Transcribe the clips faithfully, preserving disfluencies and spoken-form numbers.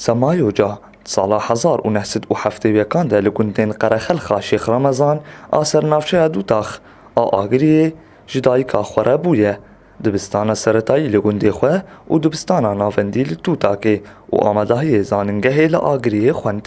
Sema Yoca, di sala hezar û neh sed û heftê û yekan de li gundên Qerexelxa Şêx Remezan a ser navçeya Dûtax a Agiriyê ji dayika xwe re bûye. Dibistana seretayî li gundê xwe û dibistana navendî li Tûtakê û amadahiyê zanîngehê li Agiriyê xwend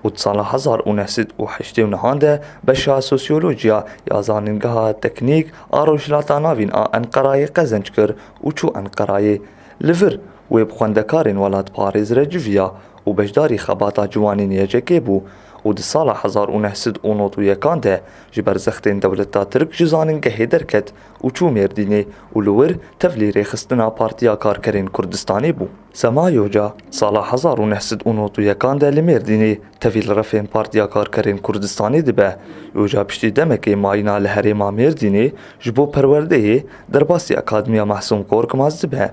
û di sala hezar û neh sed û heştê û nehan de beşa sosyolojiya ya Zanîngeha Teknîk a Rojhilata Navîn a Enqerayê qezenc kir û çû Enqerayê. Li vir wê bi xwendekarên welatparêz re civiya û beşdarî xebata ciwanên Y C Kê bû û di sala hezar û neh sed û nod û yekan de ji ber zextên dewleta Tirk ji zanîngehê derket û çû Mêrdînê û li wir tevlî rêxistina Partiya Karkerên Kurdistanê bû. Sema Yoca sala hezar û neh sed û nod û yekan de li Mêrdînê tevî li refên Partiya Karkerên Kurdistanê dibe. Yoca piştî demekê mayîna li herêma Mêrdînê ji bo perwerdeyê derbasî Akademiya Mehsûm Korkmaz dibe.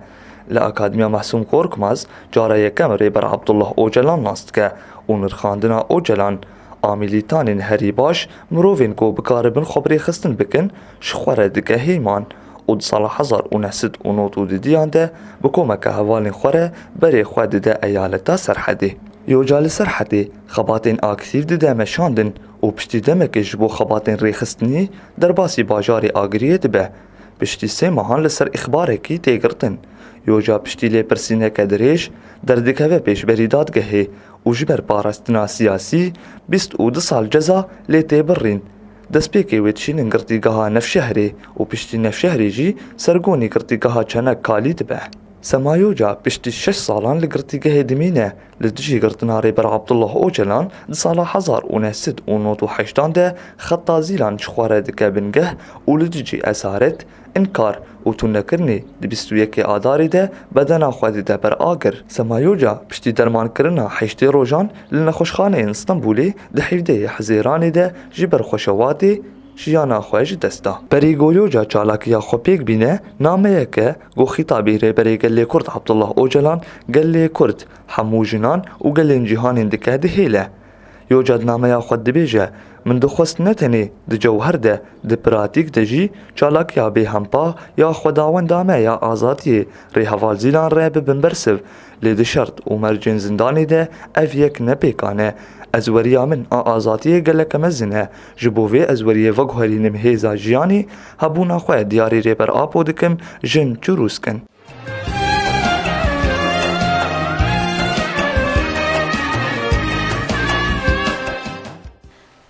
Li Akademiya Mehsûm Korkmaz cara yekem Rêber Abdullah Ocalan nas dike û nirxandina Ocalan a milîtanên herî baş, mirovên ku bikaribin xwe bi rêxistin bikin, ji xwe re dike hêman û di sala hezar û neh sed û nod û dudiyan de bi komeke hevalên xwe re berê xwe dide eyaleta Serhedê. Yoca li Serhedê xebatên aktîf dide meşandin û piştî demekê ji bo xebatên rêxistinî derbasî bajarê Agiriyê dibe. Piştî sê mehan li ser îxbarekî tê girtin. Yoca piştî lêpirsîneke dirêj derdikeve pêşberî dadgehê û ji ber parastina siyasî bîst û du sal ceza lê tê birîn. Destpêkê wê dişînin girtîgeha Nefşehrê û piştî Nefşehrê jî sergonî girtîgeha Çenek Kalî dibe. Sema Yoca piştî şeş salan li girtîgehê dimîne. Li dijî girtina Rêber Abdullah Ocalan di sala hezar û neh sed û nod û heştan de Xeta Zîlan ji xwe re dike bingeh û li dijî esaret, inkar û tûnekirinê di bîst û yekê Adarê de bedena xwe dide ber agir. Sema Yoca piştî dermankirina heştê rojan li nexweşxaneyên Stenbolê di hevdeyê Hizêranê de ji ber xweşewatê jiyana xwe ji dest da. Berî ku Yoca çalakiya xwe pêk bîne, nameyeke ku xîtabî Rêberê Gelê Kurd Abdullah Ocalan gelê Kurd, hemû jinan û gelên cîhanên dike dihêle. Yoca di nameya xwe dibêje, Min dixwest ne tenê di cewher de, di pratîk de jî çalakiya bêhempa ya xwedawenda me ya azadiyê Rêheval Zîlan re bibim bersiv, lê di şert û mercên zindanê de ev yek ne pêkan e. Ezweriya min a azadiyê geleke mezin e. Ji bo vê ezweriyê veguherînim hêza jiyanê, hebûna xwe diyarî Rêber Apo dikim, jin çi rûsk in.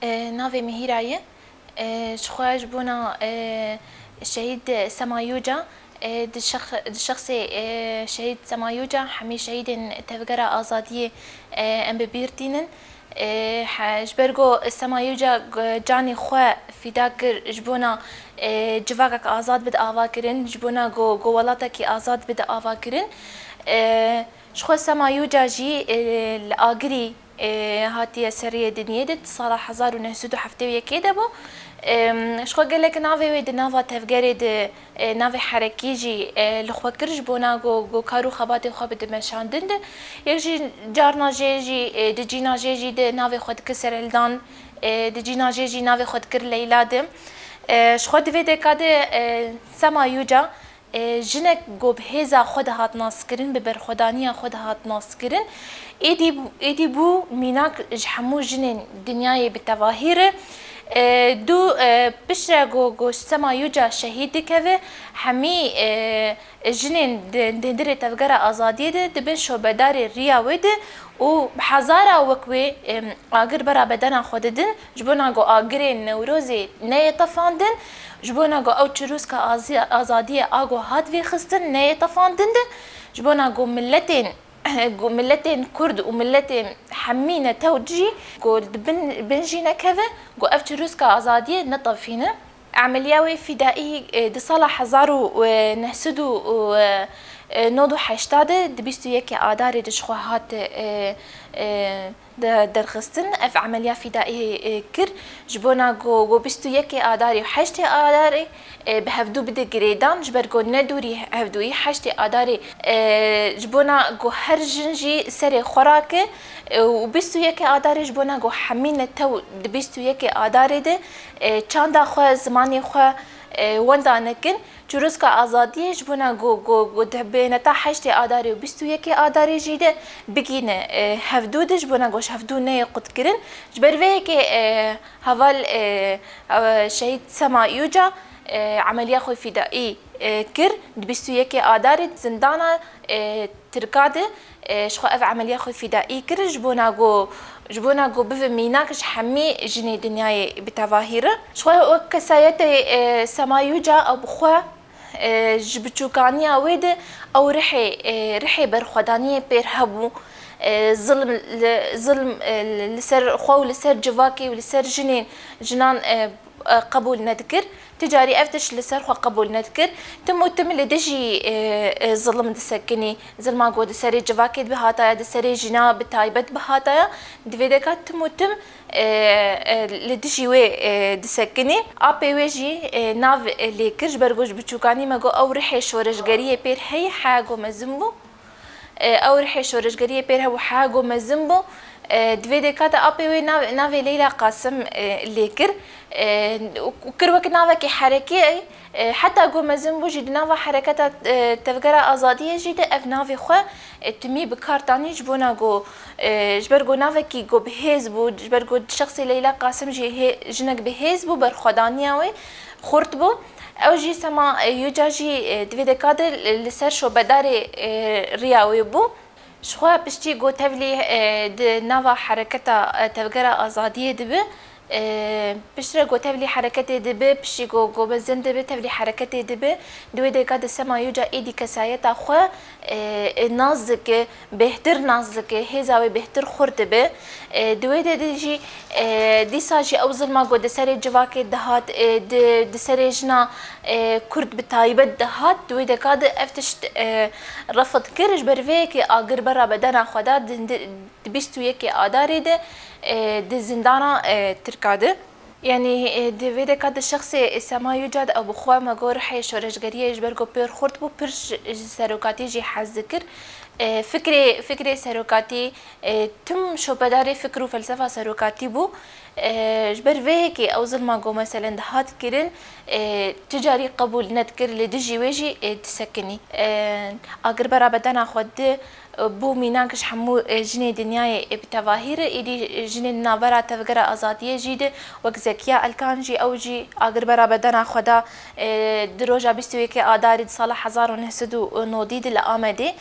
E, navê min Hîra ye. E, ji xwe ji bona, e, şehîd Sema Yoca, e, di şex-, di şexsê, e, şehîd Sema Yoca hemî şehîdên Tevgera Azadiyê, e, em bi bîr tînin. E, he, ji ber ku Sema Yoca, e, canê xwe fîda kir ji bona, e, civakek azad bide avakirin, ji bona ku, ku welatekî azad bide avakirin. E, Ji xwe Sema Yoca jî, e, li Agirî, e, hatiye seriyê dinyê de, di sala hezar û neh sed û heftê û yekê de bû. E, ji xwe gelek navê wê di nava tevgerê de, e, navê herekî jî, e, li xwe kir ji bona ku, ku kar û xebatê xwe bide meşandin de. Yek jî carna jê jî, e, di cîna jê jî de navê xwe dikir Serhildan, e, di cîna jê jî navê xwe dikir Leyla de. E, ji xwe di vê deka de, e, Sema Yoca, E, jinek ku bi hêza xwe dihat naskirin, bi berxwedaniya xwe dihat naskirin, êdî, êdî bû mînak ji hemû jinên dinyayê bi tevahî re. E, dû, e, piştre ku, ku Sema Yoca şehîd dikeve, hemî, e, jinên di, di hundirê Tevgera Azadiyê de dibin şobedarê riya wê de û bi hezara wek wê, e, agir bera bedena xwe didin. Ji bona ku agirê Newrozê neyê tefandin, ji bona ku ew çirûska azi-, azadiyê a ku hat vêxistin neyê tefandin de, ji bona ku miletên, ku miletên Kurd û miletên hemî netew jî ku di bin, bin jî nekeve, ku ev çirûska azadiyê netefîne. Emeliya wê fîdaî, e, di sala hezar û neh sed û nod û heşta de di bîst û yekê Adarê de ji xwe hat, e, e, de-, derxistin, ev emeliya fîdaî, e, kir. Ji bona ku, ku bîst û yekê Adarê û heştê Adarê, e, bi hevdû bide girêdan, ji ber ku ne dûrî hevdûyî heştê Adarê, e, ji bona ku her jin jî serê xwe rake, e, û bîst û yekê Adarê ji bona ku hemî netew di bîst û yekê Adarê de, e, çanda xwe, zimanê xwe, e, wenda nekin, çirûska azadiyê ji bona ku, ku, ku di bêhneta heştê Adarê û bîst û yekê Adarê jî de bigihîne, e, hevdû de, ji bona ku ji hevdû neyê qutkirin. Ji ber vê yekê, e, heval, e, e, şehîd Sema Yuca, e, emeliya xwe fîdaî, e, kir. Di bîst û yekê Adarê di zindana, e, Tirka de, e, ji xwe ev emeliya xwe fîdaî kir, ji bona ku, ji bona ku bibe mînak ji hemî jinê dinyayê bi tevahî re. Ji xwe wek kesayetê, e, Sema Yuca ew bi xwe, e, ji biçûkaniya wê de ew rihê, e, rihê berxwedaniyê pêr hebû. E, zilm li, zilm, e, li ser xwe û li ser civakê û li ser jinên, jinan, e, e, qebûl nedikir. Ti carî ev tişt li ser xwe qebûl nedikir. Tim û tim li dijî, e, e, zilim disekinî. Zilma ku di serê civakê dibe hataya, di serê jina bi taybet bihataya, di vê deka tim û tim, e, e, li dijî wê, e, disekinî. Apê wê jî, e, nav, e, lê kir, ji ber ku ji biçûkanî me got ew rihê şoreşgeriyê pêr heye, heya ku mezin bû. E, ew rihê şoreşgeriyê pêr hebû, heya ku mezin bû. E, di vê deka de apê wê nav-, navê Leyla Qasim, e, lê kir. E, û kir wek navekî herekî, e, heta ku mezin bû jî di nava hereketa, e, Tevgera Azadiyê jî de ev navê xwe, e, timî bi kar tanî ji bona ku, e, ji ber ku navekî ku bi hêz bû, ji ber ku şexsê Leyla Qasim jî hê-, jinek bi hêz bû, berxwedaniya wê xurt bû. Ew jî Sema, e, Yuca jî, e, di vê deka de li, li ser şobedarê, e, riya wê bû. Ji xwe piştî ku tevlî, e, di nava hereketa, e, Tevgera Azadiyê dibe, e, piştre ku tevlî hereketê dibe, piştî ku, ku mezin dibe, tevlî hereketê dibe, di wê deka de Sema Yuca êdî kesayeta xwe, e, e, nas dike, bêhtir nas dike, hêza wê bêhtir xurt dibe. E, di wê de de jî, e, dîsa jî ew zilma ku di serê civakê dihat, e, di, di serê jina, e, Kurd bi taybet dihat, di wê deka de ev tişt, e, refd kir. Ji ber vê yekê agir bera bedena xwe da di, di, di bîst û yekê Adarê de, e, di zindana, e, Tirka de. Yanî, e, di vê deka de şexsê Sema Yuca de ew bi xwe me got rihê şoreşgeriyê ji ber ku pêr xurt bû, pir ji, ji serokatî jî hez dikir. E, fikrê, fikrê serokatî, e, tim şopedarê fikr û felsefa serokatî bû. E, ji ber vê yekê ew zilma ku meselen dihat kirin, e, ti carî qebûl nedikir, li dijî wê jî, e, disekinî. E, agir bera bedena xwe di, e, bû mînak ji hemû, e, jinê dinyayê, e, bi tevahî re, êdî, e, jinên di navbera Tevgera Azadiyê jî de, wek Zekiya Elkan jî, ew jî agir bera bedena xwe da, e, di roja bîst û yekê Adarê di sala hezar û neh sed û nodî de li Amedê.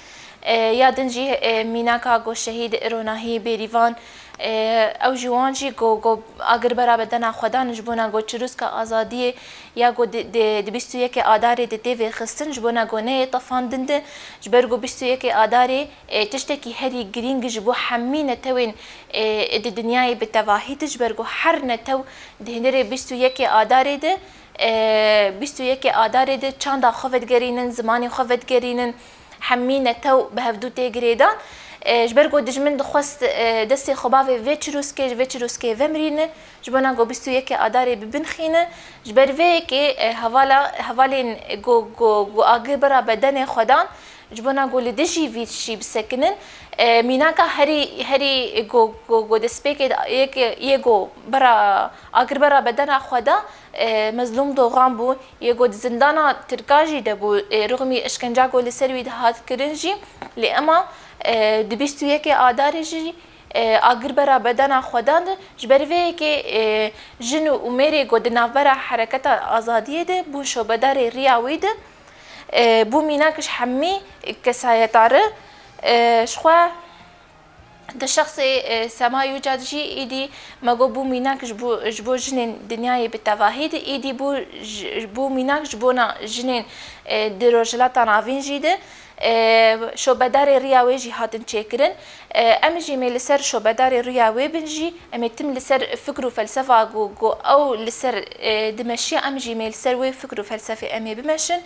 E, ya din jî, e, mînaka ku şehîd Ronahî Bêrîvan, e, ew jî wan jî ku, ku agir bera bedena xwe dan ji bona ku çirûska azadiyê ya ku di, di, di bîst û yekê Adarê de tê vêxistin, ji bona ku neyê tefandin de, ji ber ku bîst û yekê Adarê, e, tiştekî herî girîng ji bo hemî netewên, e, di dinyayê bi tevahî de, ji ber ku her netew di hundirê bîst û yekê Adarê de, e, bîst û yekê Adarê de çanda xwe vedigerînin, zimanê xwe vedigerînin, hemî netew bi hevdû tê girêdan. E, ji ber ku dijmin dixwest, e, destê xwe bavê vê çirûskê, ji vê çirûskê vemirîne, ji bona ku bîst û yekê Adarê bi bin xîne. Ji ber vê yekê, e, hevala, hevalên ku, ku, ku agir bera bedenê xwe dan, ji bona ku li dijî vî tişî bisekinin, e, mînaka herî, herî ku, ku, ku destpêkê yê, yê ku bera, agir bera bedena xwe da, e, Mezlûm Dogan bû. Yê ku di zindana Tirka jî de bû, ê, rixmî îşkenca ku li ser wî dihat kirin jî, lê ema, e, di bîst û yekê Adarê jî, e, agir bera bedena xwe dan, ji ber vê yekê, e, jin û mêrê ku di navbera hereketa azadiyê de bûn şobedarê riya wî de, e, bû mînak ji hemî kesayeta re, e, ji xwe Di şexsê, e, Sema Yuca de jî êdî me got bû mînak ji bo, ji bo jinên dinyayê bi tevahî de, êdî bû ji, bû mînak ji bona jinên, e, di Rojhilata Navîn jî de, e, şobedarê riya wê jî hatin çêkirin. E, em jî mê li ser şobedarê riya wê bin jî, em ê tim li ser fikr û felsefa ku, ku ew li ser, e, dimeşiya, em jî mê li ser wê fikr û felsefê em ê bimeşin.